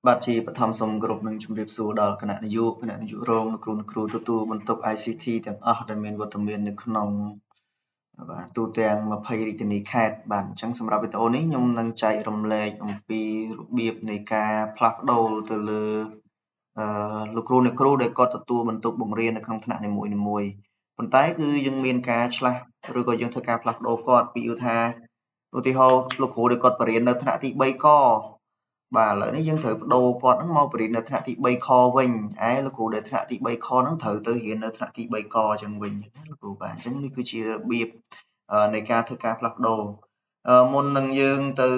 បាទជាបឋមសូមគោរពនឹងជម្រាបសួរដល់គណៈនាយកគណៈនាយករងលោកគ្រូអ្នកគ្រូទទួលបន្ទុក ICT ទាំងអស់ដែលមានវត្តមាននៅក្នុងបាទទូទាំង20រាជធានីខេត្តបាទអញ្ចឹងសម្រាប់វីដេអូនេះខ្ញុំនឹងចែករំលែកអំពីរបៀបនៃការផ្លាស់ប្ដូរទៅលើអឺលោកគ្រូអ្នកគ្រូដែលគាត់ទទួលបន្ទុកបង្រៀននៅក្នុងថ្នាក់នីមួយៗប៉ុន្តែគឺយើងមានការឆ្លាស់ឬក៏យើងធ្វើការផ្លាស់ប្ដូរគាត់ពីថាឧទាហរណ៍លោកគ្រូដែលគាត់បរៀននៅថ្នាក់ទី3កបាទឥឡូវនេះយើងត្រូវបដូរគាត់ហ្នឹងមកបរៀននៅថ្នាក់ទី3ខវិញឯលោកគ្រូដែលថ្នាក់ទី3ខហ្នឹងត្រូវទៅរៀននៅថ្នាក់ទី3កអញ្ចឹងវិញណាលោកគ្រូបាទអញ្ចឹងនេះគឺជារបៀបនៃការធ្វើការផ្លាស់ប្ដូរមុននឹងយើងទៅ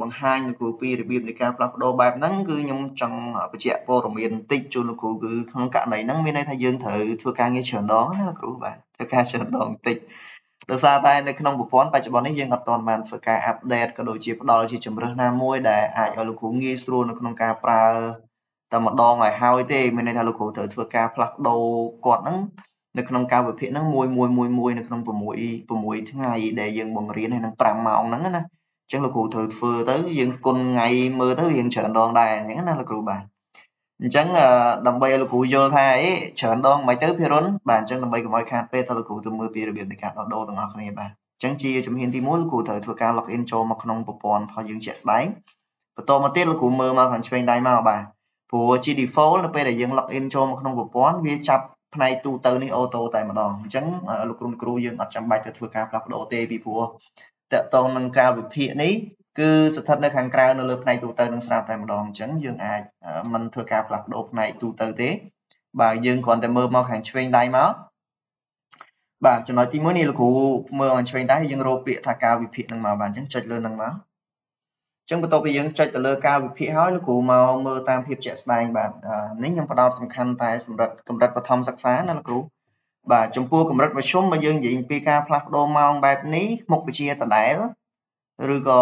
បង្ហាញលោកគ្រូពីរបៀបនៃការផ្លាស់ប្ដូរបែបហ្នឹងគឺខ្ញុំចង់បញ្ជាក់ព័ត៌មានបន្តិចជូនលោកគ្រូគឺក្នុងករណីហ្នឹងមានន័យថាយើងត្រូវធ្វើការងារច្រើនដងណាលោកគ្រូបាទធ្វើការច្រើនដងបន្តិចដោយសារតែនៅក្នុងប្រព័ន្ធបច្ចុប្បន្ននេះយើងអត់ទាន់បានធ្វើការអាប់ដេតក៏ដូចជាផ្ដល់ជាជម្រើសណាមួយដែលអាចឲ្យលោកគ្រូងាយស្រួលនៅក្នុងការប្រើតែម្ដងឲ្យហើយទេមានន័យថាលោកគ្រូត្រូវធ្វើការផ្លាស់ប្ដូរគាត់ហ្នឹងនៅក្នុងការវិភាគហ្នឹងមួយមួយមួយមួយនៅក្នុង6ថ្ងៃដែលយើងបង្រៀនហើយនឹង5ម៉ោងហ្នឹងណាអញ្ចឹងលោកគ្រូត្រូវធ្វើទៅយើងគុណថ្ងៃមើលទៅរៀងច្រើនដងដែរអញ្ចឹងណាលោកគ្រូបាទអញ្ចឹងដើម្បីឲ្យលោកគ្រូយល់ថាអេច្រើនដងមិនទៅភិរុនបាទអញ្ចឹងដើម្បីកុំឲ្យខាតពេលតើលោកគ្រូទៅមើលពីរបៀបនៃការដោះដូរទាំងអស់គ្នាបាទអញ្ចឹងជាជំហានទី1លោកគ្រូត្រូវធ្វើការ log in ចូលមកក្នុងប្រព័ន្ធរបស់យើងជាក់ស្ដែងបន្តមកទៀតលោកគ្រូមើលមកខាងឆ្វេងដៃមកបាទព្រោះជា default នៅពេលដែលយើង log in ចូលមកក្នុងប្រព័ន្ធវាចាប់ផ្នែកទូទៅនេះអូតូតែម្ដងអញ្ចឹងលោកគ្រូគ្រូយើងអត់ចាំបាច់ទៅធ្វើការផ្លាស់ប្ដូរទេពីព្រោះតកតងនឹងការវិភាគនេះគឺស្ថិតនៅខាងក្រៅនៅលើផ្នែកទូទៅនឹងស្រាប់តែម្ដងអញ្ចឹងយើងអាចមិនធ្វើការផ្លាស់ប្ដូរផ្នែកទូទៅទេបាទយើងគ្រាន់តែមើលមកខាងឆ្វេងដៃមកបាទចំណុចទី1នេះលោកគ្រូមើលខាងឆ្វេងដៃយើងរកពាក្យថាការវិភាគនឹងមកបាទអញ្ចឹងចុចលើនឹងមកអញ្ចឹងបន្ទាប់ពីយើងចុចទៅលើការវិភាគហើយលោកគ្រូមកមើលតាមភាពជាក់ស្ដែងបាទនេះខ្ញុំផ្ដោតសំខាន់តែសម្រាប់កម្រិតបឋមសិក្សាណាលោកគ្រូបាទចំពោះកម្រិតមធ្យមបើយើងនិយាយពីការផ្លាស់ប្ដូរម៉ោងបែបនេះមុខវិជ្ជាដដែលឬក៏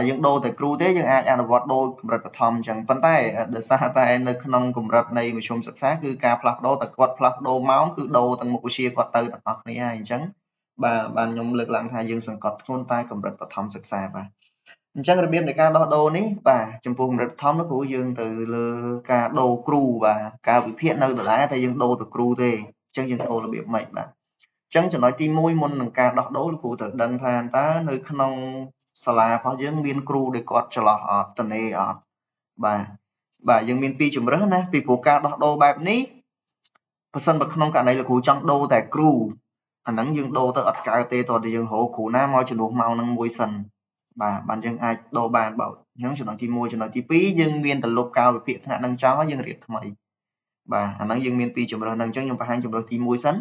យើងដូរតែគ្រូទេយើងអាចអនុវត្តដូចកម្រិតបឋមអញ្ចឹងប៉ុន្តែដោយសារតែនៅក្នុងកម្រិតនៃមធ្យមសិក្សាគឺការផ្លាស់ប្ដូរតែគាត់ផ្លាស់ប្ដូរម៉ោងគឺដូរទាំងមុខវិជ្ជាគាត់ទៅទាំងអស់គ្នាហើយអញ្ចឹងបាទបានខ្ញុំលើកឡើងថាយើងសង្កត់ធ្ងន់តែកម្រិតបឋមសិក្សាបាទអញ្ចឹងរបៀបនៃការដោះដូរនេះបាទចំពោះកម្រិតបឋមនោះគ្រូយើងទៅលើការដូរគ្រូបាទការវិភាគនៅដដែលតែយើងដូរទៅគ្រូទេអញ្ចឹងយើងដូររបៀបម៉េចបាទអញ្ចឹងចំណុចទី1មុននឹងការដោះដូរលោកគ្រូត្រូវដឹងថាតើនៅក្នុងសាលារបស់យើងមានគ្រូដែលគាត់ចន្លោះអត់តនេអត់បាទបាទយើងមានពីរជម្រើសណាពីព្រោះការដោះដូរបែបនេះបើសិនបើក្នុងករណីលោកគ្រូចង់ដូរតែគ្រូអាហ្នឹងយើងដូរទៅអត់កើតទេតោះតែយើងរកគ្រូណាមកជំនួសម៉ោងហ្នឹងមួយសិនបាទបានយើងអាចដូរបានបើអញ្ចឹងចំណុចទី1ចំណុចទី2យើងមានទៅលុបកាលវិភាគថ្នាក់ហ្នឹងចោលហើយយើងរៀបថ្មីបាទអាហ្នឹងយើងមានពីរជម្រើសហ្នឹងអញ្ចឹងខ្ញុំបង្ហាញជម្រើសទី1សិន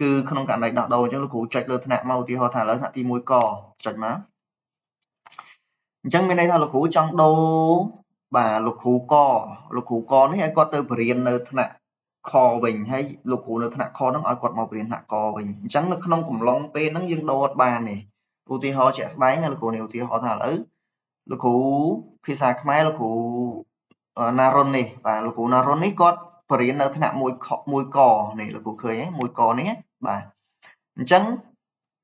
គឺក្នុងករណីដោះដូរអញ្ចឹងលោកគ្រូចុចលើថ្នាក់មកឧទាហរណ៍ថាឥឡូវថ្នាក់ទី1កចុចមកអញ្ចឹងមានន័យថាលោកគ្រូចង់ដូរបាទលោកគ្រូកលោកគ្រូកនេះឲ្យគាត់ទៅបរៀននៅថ្នាក់ខវិញហើយលោកគ្រូនៅថ្នាក់ខហ្នឹងឲ្យគាត់មកបរៀនថ្នាក់កវិញអញ្ចឹងនៅក្នុងកំឡុងពេលហ្នឹងយើងដូរអត់បានទេឧទាហរណ៍ជាក់ស្ដែងណាលោកគ្រូនេះឧទាហរណ៍ថាឥឡូវលោកគ្រូភាសាខ្មែរលោកគ្រូណារុននេះបាទលោកគ្រូណារុននេះគាត់បរៀននៅថ្នាក់1កនេះលោកគ្រូឃើញទេ1កនេះបាទអញ្ចឹង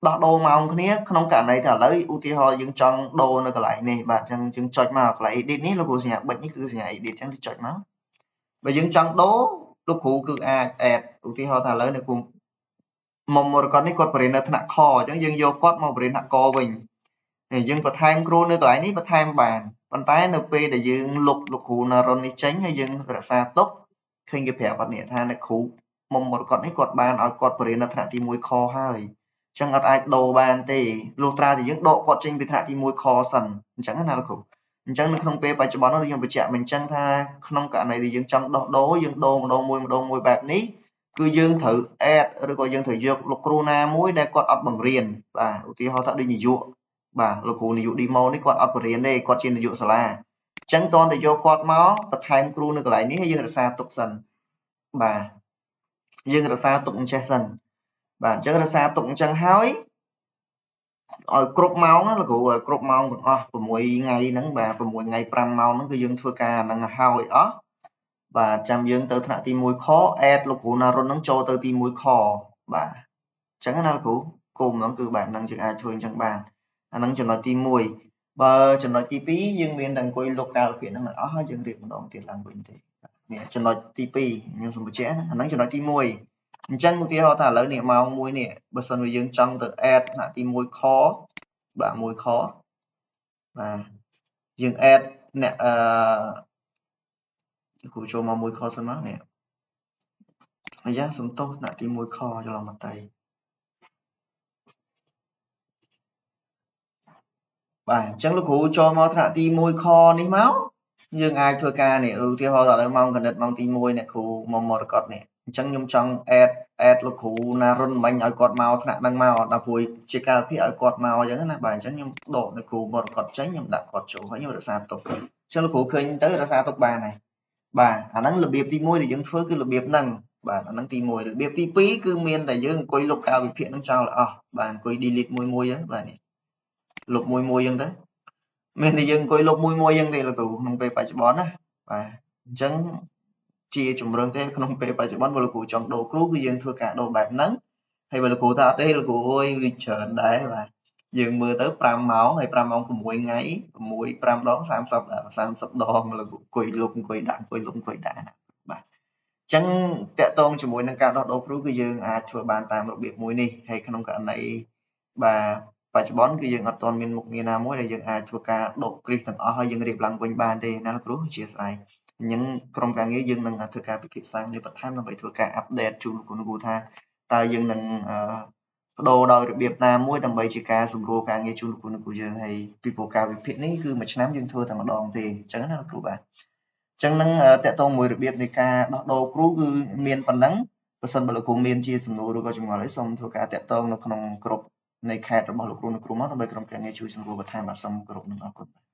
ដោះដូរម៉ោងគ្នាក្នុងករណីថាឥឡូវឧទាហរណ៍យើងចង់ដូរនៅកន្លែងនេះបាទអញ្ចឹងយើងចុចមកកន្លែង edit នេះលោកគ្រូសញ្ញាបិចនេះគឺសញ្ញា edit អញ្ចឹងចុចមកបើយើងចង់ដូរលោកគ្រូគឺអាច add ឧទាហរណ៍ថាឥឡូវនៅគ្រូមុំមរកតនេះគាត់បរៀននៅថ្នាក់ខអញ្ចឹងយើងយកគាត់មកបរៀនថ្នាក់កវិញនេះយើងបន្ថែមគ្រូនៅកន្លែងនេះបន្ថែមបានប៉ុន្តែនៅពេលដែលយើងលុបលោកគ្រូណារុននេះចេញហើយយើងរក្សាទុកឃើញគេប្រាប់អត់នេះថាអ្នកគ្រូមុំមរកតនេះគាត់បានឲ្យគាត់បរៀននៅថ្នាក់ទី1ខហើយអញ្ចឹងអត់អាចដូរបានទេលុះត្រាតែយើងដកគាត់ចេញពីថ្នាក់ទី1ខសិនអញ្ចឹងណាលោកគ្រូអញ្ចឹងនៅក្នុងពេលបច្ចុប្បន្ននេះខ្ញុំបញ្ជាក់មិនអញ្ចឹងថាក្នុងករណីដែលយើងចង់ដោះដូរយើងដូរម្ដងមួយម្ដងមួយបែបនេះគឺយើងត្រូវ add ឬក៏យើងត្រូវយកលោកគ្រូណាមួយដែលគាត់អត់បង្រៀនបាទឧទាហរណ៍ថាដូចនាយកបាទលោកគ្រូនាយក Demo នេះគាត់អត់បង្រៀនទេគាត់ជានាយកសាលាអញ្ចឹងតើតែយកគាត់មកបន្ថែមគ្រូនៅកន្លែងនេះហើយយើងរក្សាទុកសិនបាទយើងរក្សាទុកអញ្ចេះសិនបាទអញ្ចឹងរក្សាទុកអញ្ចឹងហើយឲ្យគ្រប់ម៉ោងណាលោកគ្រូឲ្យគ្រប់ម៉ោងទាំងអស់6ថ្ងៃហ្នឹងបាទ6ថ្ងៃ5ម៉ោងហ្នឹងគឺយើងធ្វើការហ្នឹងហើយអស់បាទចាំយើងទៅថ្នាក់ទី1ខ add លោកគ្រូណារុនហ្នឹងចូលទៅទី1ខបាទអញ្ចឹងណាលោកគ្រូគោលហ្នឹងគឺបែបហ្នឹងយើងអាចធ្វើអញ្ចឹងបានអាហ្នឹងចំណុចទី1 បើចំណុចទី2យើងមានតែអង្គុយលុបកាលវិភាគហ្នឹងអស់ហើយយើងរៀបម្ដងទៀតឡើងវិញទេនេះចំណុចទី2ខ្ញុំសូមបញ្ជាក់ណាអាហ្នឹងចំណុចទី1អញ្ចឹងឧទាហរណ៍ថាឥឡូវនេះម៉ោង1នេះបើសិនជាយើងចង់ទៅ add ថ្នាក់ទី1ខបាទ1ខបាទយើង add អ្នកគ្រូចូលមក1ខសិនមកនេះអាយ៉ាសំទោសថ្នាក់ទី1ខច្រឡំមកតៃបាទអញ្ចឹងលោកគ្រូចូលមកថ្នាក់ទី1ខនេះមកយើងអាចធ្វើការនេះឧទាហរណ៍ដល់ឥឡូវម៉ោងកណិតម៉ោងទី1អ្នកគ្រូមកមរកតនេះអញ្ចឹងខ្ញុំចង់ add លោកគ្រូណារុនមិញឲ្យគាត់មកថ្នាក់ហ្នឹងមកដល់ព្រោះជាកាលវិភាគឲ្យគាត់មកអញ្ចឹងណាបាទអញ្ចឹងខ្ញុំដកអ្នកគ្រូមរកតចេញខ្ញុំដាក់គាត់ចូលហើយខ្ញុំរក្សាទុកអញ្ចឹងលោកគ្រូឃើញទៅរក្សាទុកបានហើយបាទអាហ្នឹងរបៀបទី1ដែលយើងធ្វើគឺរបៀបហ្នឹងបាទអាហ្នឹងទី1របៀបទី2គឺមានតែយើងអង្គុយលុបកាលវិភាគហ្នឹងចោលអស់បាទអង្គុយ delete មួយមួយហ្នឹងបាទនេះលុបមួយមួយអញ្ចឹងទៅមានតែយើងអង្គុយលុបមួយមួយអញ្ចឹងទេលោកគ្រូក្នុងពេលបច្ចុប្បន្នណាបាទអញ្ចឹងជាជំរើសទេក្នុងពេលបច្ចុប្បន្នបើលោកគ្រូចង់ដូរគ្រូគឺយើងធ្វើការដូរបែបហ្នឹងហើយបើលោកគ្រូថាអត់ទេលោកគ្រូអើយវាច្រើនដែរបាទយើងមើលទៅ5ម៉ោងហើយ5ម៉ោង6ថ្ងៃ6 5ដង30ដងលោកគ្រូអង្គុយលុបអង្គុយដាក់អង្គុយលុបអង្គុយដាក់ណាបាទអញ្ចឹងតកតងជាមួយនឹងការដោះដូរគ្រូគឺយើងអាចធ្វើបានតាមរបៀបមួយនេះហើយក្នុងករណីបាទបច្ចុប្បន្នគឺយើងអត់ទាន់មានមុខងារណាមួយដែលយើងអាចធ្វើការដកគ្រីសទាំងអស់ហើយយើងរៀបឡើងវិញបានទេណាលោកគ្រូអធ្យាស្រ័យអញ្ចឹងក្រុមការងារយើងនឹងធ្វើការពិភាក្សាគ្នាបន្ថែមដើម្បីធ្វើការអាប់ដេតជូនលោកគ្រូថាតើយើងនឹងបដូរដោយរបៀបណាមួយដើម្បីជាការសម្រួលការងារជូនលោកគ្រូយើងហើយពីព្រោះការវិភាគនេះគឺមួយឆ្នាំយើងធ្វើតែម្ដងទេអញ្ចឹងណាលោកគ្រូបាទអញ្ចឹងនឹងតកតងមួយរបៀបនៃការដោះដូរគ្រូគឺមានប៉ុណ្ណឹងបើសិនបើលោកគ្រូមានជាសំណួរឬក៏ចម្ងល់អីសូមធ្វើការតាក់ទងនៅក្នុងក្រុមនៃខេត្តរបស់លោកគ្រូអ្នកគ្រូមកដើម្បីក្រុមការងារជួយសម្រួលបន្ថែមបាទសូមគោរពនិងអរគុណ។